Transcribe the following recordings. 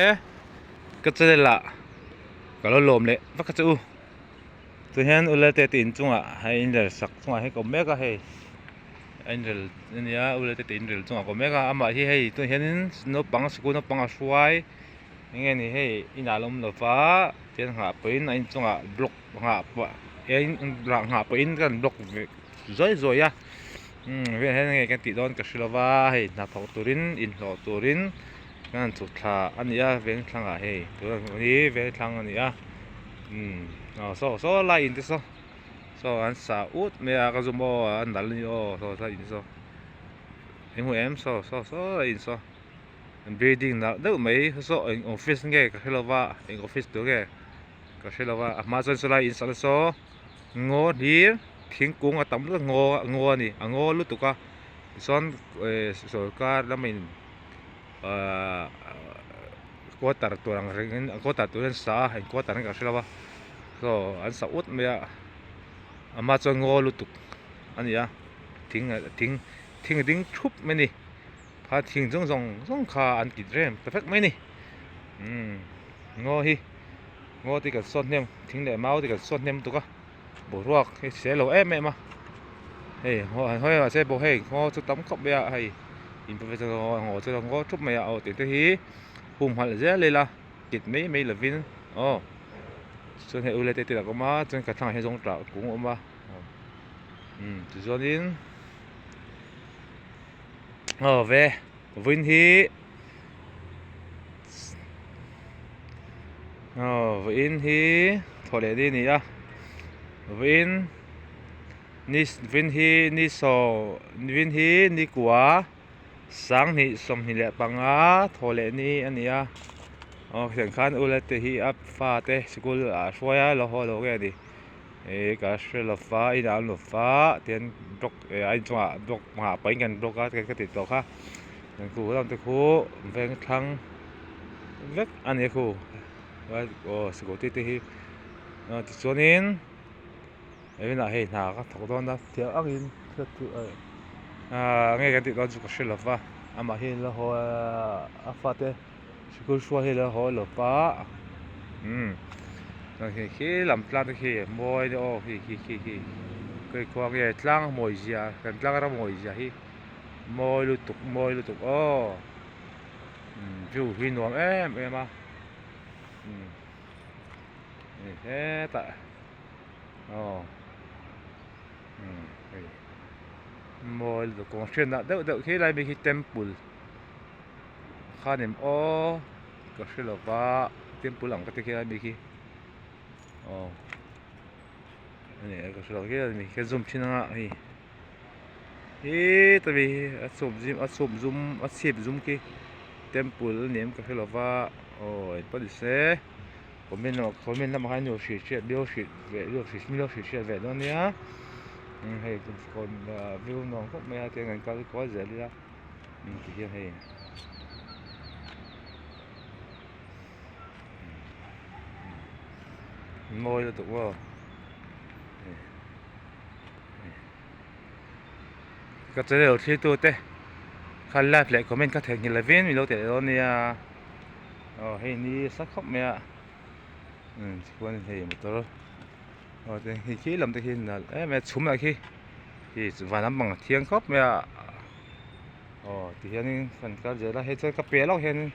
Ka channel ah ka lo lawm leh vak a che u tun hian u Lalte te in chungah hei in rel sak chungah hian ka awm mek a hei a in rel ania u Lalte te in rel chungah ka awm mek a amah hi hei tunah hianin naupang sikul naupang a hruai eng nge ni hei inah a la awm lo va tihian nghah pawhin a inchungah block nghah pah nghah pawhin ka rawn block ve zuai zuai a umm velah hian enge kan tih dawn ka hre lo va hei hnathawk turin inhlawh turin kan han chhuk thla a ni a veng thlangah hei tunah hi veng thlang a ni a umm aw saw saw lai in te saw saw an sa ut mai a ka zum aw a nal a ni aw saw lai in saw eng hmu em saw saw saw lai in saw building nalh deuh mai saw eng office nge ka hre lo va eng office tur nge ka hre lo va a hma chuan sawlai in sak saw ngaw hlir thingkung a tam lutuk ngaw ngaw a ni a ngaw lutuk a tichuan eh sawrkar lamin ahh quarter tur ang reng in quarter tur hian an sa a eng quarter nge ka hre lo a saw an sa ut mai a a hma chuan ngaw lutuk a ni a thing thing thing a ding thup mai a ni kha thing zawng zawng zawng kha an kit rem ta vek mai a ni umm ngaw hi. Ngaw te kan sawt hnem thing leh mau te kan sawt hnem tuk a boruak hi hrisel lo em em a hei han hawi mahse pawh hei ngaw chu tam khawp mai a hei in ngaw chu ngaw thup mai a aw tih te hi humhalh zel ila kit mai mai lovin aw chuan hei ule te te lah a awm a chuan ka thlangah hian zawngtah kung a awm a umm tichuanin aw ve vawiin hi. Aw vawiin hi thaw leh ni a ni a vawiin ni vawiin hi ni saw vawiin hi ni kua sanghnih sawmhnih leh panga thaw leh ni a ni a aw hetiang khan u la te hi a fate sikul ah a hruai a lo haw lo nge a ni ih ka hre lo va inah an lo va tihian block eh a inchungah block nghah pahin kan block a ka tih tawh kha. Khu lam te khu veng thlang vek a ni a khu aw scooty te hi tichuanin tunah hei hna ka thawk dawn a thiam angin ahh nge kan tih dawn chu ka hre lo va amah hi la haw a fate sikul hruai hi la haw lo va umm hei khi lam tlang te khi a mawi aw khi khi khi khi khua nge tlang mawi zia kan tlang ram mawi zia hi. Mawi lutuk mawi lutuk aw umm view hi nuam em em a umm hei hetah aw umm hei mawi lutuk kawng hriatna deuh deuh khi lai mi khi temple khanim aw ka hre lo va temple ang ka ti khi lai mi khi aw ani ka hre lo khi lai mi khi ka zoom thin anga hei. He ta mi hi a chhum zim a chhum zum a chhip zum khi temple a ni em ka hre lo va aw engpawh ni se comment lamah comment lamah khan ilo hrih hriat ilo hrih ve ilo hrih ilo hrih hriat ve dawn nia hei view nuam khawp mai a tiang an kal kual zel ila tihian hei. Mawi lutuk maw. Ka channel thlir tu te kha like leh comment kha theihnghilh lovin min lo teh dawn nia aw hei ni sa khawp mai a umm chuan hei motor aw te hei khi lam te khi nalh em em chhum lah khi khi van lampang a thiang khawp mai a aw ti hianin kan kal zel a hei chuan ka piah lawk hianin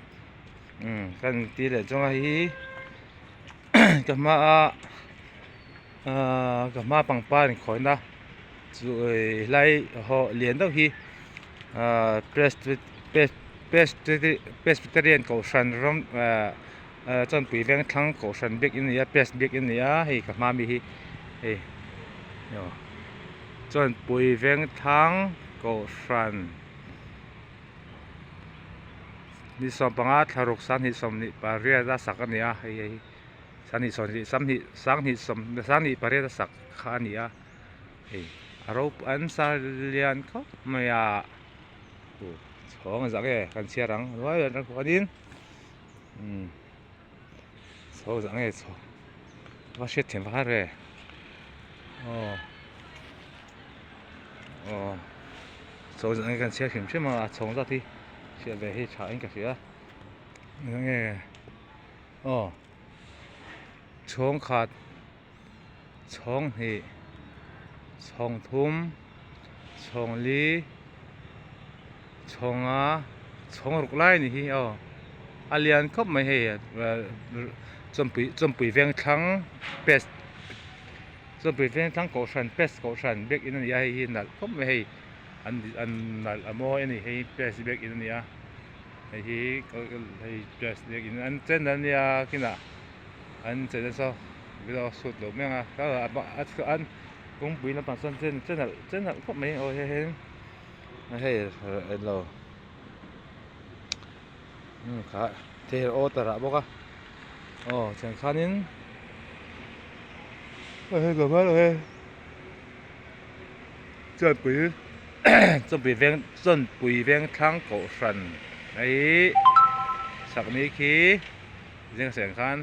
umm kan ti leh chuang a hei hi ka hmaa. Ahh ka hma pangpar inkhawina chu helai haw lian deuh hi ahh presbyterian kohhran ram ahh chawnpui veng thlang kohhran biakin a ni a press biakin a ni a hei ka hma mi hi hei aw chawnpui veng thlang kohhran ni sawmpanga thlaruk sanghnih sawmhnih pariat a sak a ni a hei hei. Sanghnih sawmhnih sanghnih sanghnih sawm sanghnih pariat a sak kha a ni a hei a ro an sa lian khawp mai a uh chhawng a zah nge kan chhiar ang ruai ruai atang khuanin umm chhawng a zah nge chhawng va hriat thiam har ve aw aw chhawng a zah nge kan chhiar hrim hrim a a chhawng zat hi hriat ve hi tha in ka hria eng nge. Aw chhawng khat chhawng hnih chhawng thum chhawng li chhawng nga chhawng ruk lai a ni hi aw a lian khawp mai hei chawnpui chawnpui veng thlang pes chawnpui veng thlang kohhran pes kohhran biakin a ni a hei hi nalh khawp mai hei an an nalh a mawi a ni hei pes biakin a ni a. Hei hi hei dress biakin an chen a nia kinah an che nasa video shoot lo mai ang a an kawngpui lampang sawn chen che nalh che nalh khawp mai aw hei hian hei englo kha thei aw ta rah bawk a aw tiang khanin hei chuanpui chuanpui veng chuanpui veng thlang kohhran hei sak ni khi zing seng khan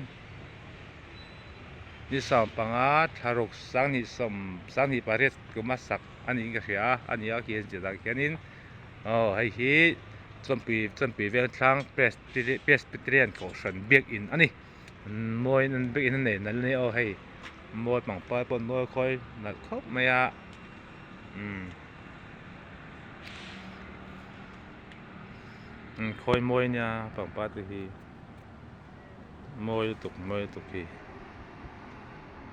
ni sawm panga thlaruk sanghnih sawm sanghnih pariat kuma sak a niin ka hria a a ni a khi a inziah dan khianin aw hei hi chuanpui chuanpui veng thlang presbyterian kohhran biakin a ni mawi biakin a nei nalh a ni aw hei. Mawi pangpar pawh an mawi khawi nalh khawp mai a umm khawi mawi ania pangpar te hi mawi lutuk mawi lutuk hi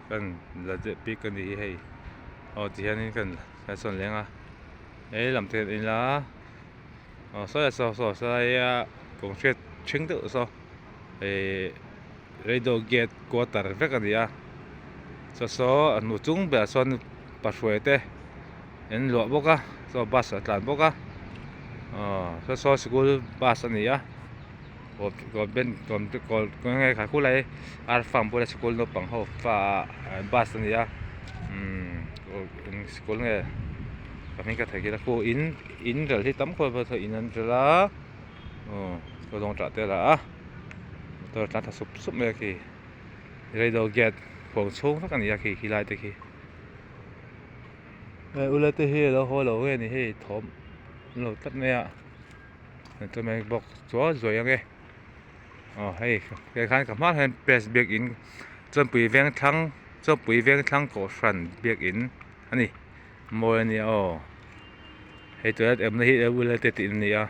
kan la deuh bik a ni hi hei aw ti hianin kan kan sawn leng a he lam te kan en ila aw saw saw saw sawlaia kawng hriat ṭhing deuh saw ihh. Radio gate quarter vek a ni a saw saw a hnu chung berah sawn pahruai te an luah bawk a saw bus a tlan bawk a aw saw saw sikul bus a ni a khulai ar farm bula sikul naupang ho fa bus a ni a umm sikul nge ka hming ka theihnghilh a khu in in rel hi tam khawp mai in an rel a. Aw ka zawng tah te lah a motor a tlan thla sup sup mai a khi radio gate huang chhung vek a ni a khi khilai te khi hei ula te hi alo haw lo nge ni hei thawm an lo tlat mai a chuan box chuan zuai ang e aw hei he khan ka hma hian press biakin chawnpui veng thlang chawnpui veng thlang kohhran biakin a ni. Mawi a nia aw hei toilet awmna hi ula te tih a ni a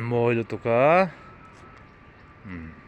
mawi lutuk a umm.